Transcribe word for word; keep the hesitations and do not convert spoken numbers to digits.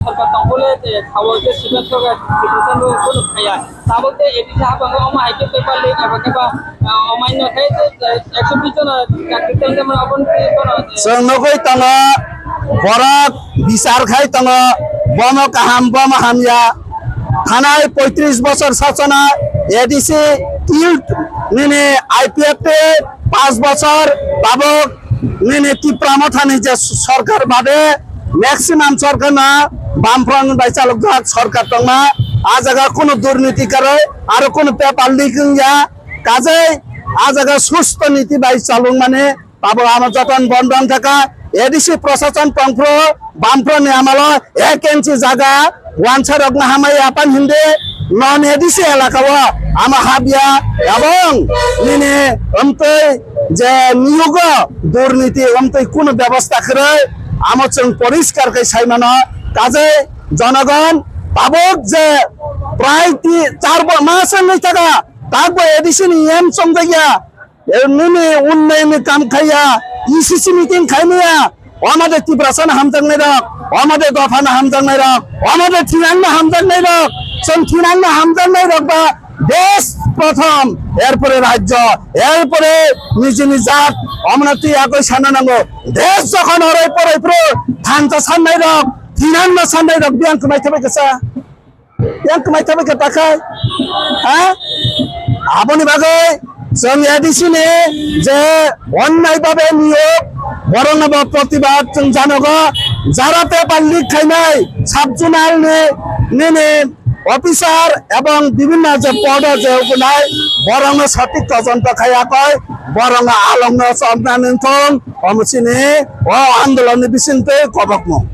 Sorkar tongphole, eh, sabo je sibak sorkar, sibak sorkar no phone khaya. Sabo je A D C habang omo hai khe paper leak eba khe ba, ah, omaino khai je, eh, ekso bish jono chakri tong tong obo ni twi bono, eh, Chwng nugwi tongo, borok bichar khai tongo, bomo kaham, bomo hamya. Thanai poitris bosor sasana A D C til nini I P F T panch bosor tabuk nini Tipra Mothani je sorkar bade maximum sorkar na Bamfront bai chalokjak sorkar tongma, a jaga kunu durniti karwi aro kunu paper leak wngya, kajai a jaga susto niti bai chalokmani tabuk ano joton bon dong thaka A D C prosason tongphru Bamfront ni amalo ek inchi jaga wansa rokno hamai apan hindi non A D C elaka o ama habya ebong nini omtwi je niyogo durniti omtwi kunu bebosta kwrwi amo chwng poriskar khe sai mano kajai jonogon tabuk je prai ti char bo mas wngwi thaka takbo A D C ni M chongjakya. Nini unnayonni kam khaiya, E C C meeting khaimaya, omade Tiprasa no hamjaknai rok, omade dopha no hamjaknai rok, omade thinang no hamjaknai rok, chwng thinang no hamjaknai rok ba desh prothom, erpore rajyo, erpore nijini jat, omno twi agoi sana nango. Desh jokhon orai porai phuru thansa sannai rok, thinang no sannai rok biyang kwmai thabai kasa. Yang kwmai thabai khe takhai, ha? Aboni bagwi chwng A D C ni je onnai babe niyok, borokno bo protibad chwng janogo, jara paper leak khainai sub zonal ni nini officer ebong bibhinno je podo je ugunai borokno sothik tojonto khaiya koi, borokno alongno chopna nungthung, omo chini o andolonni bisingtwi kobokmung.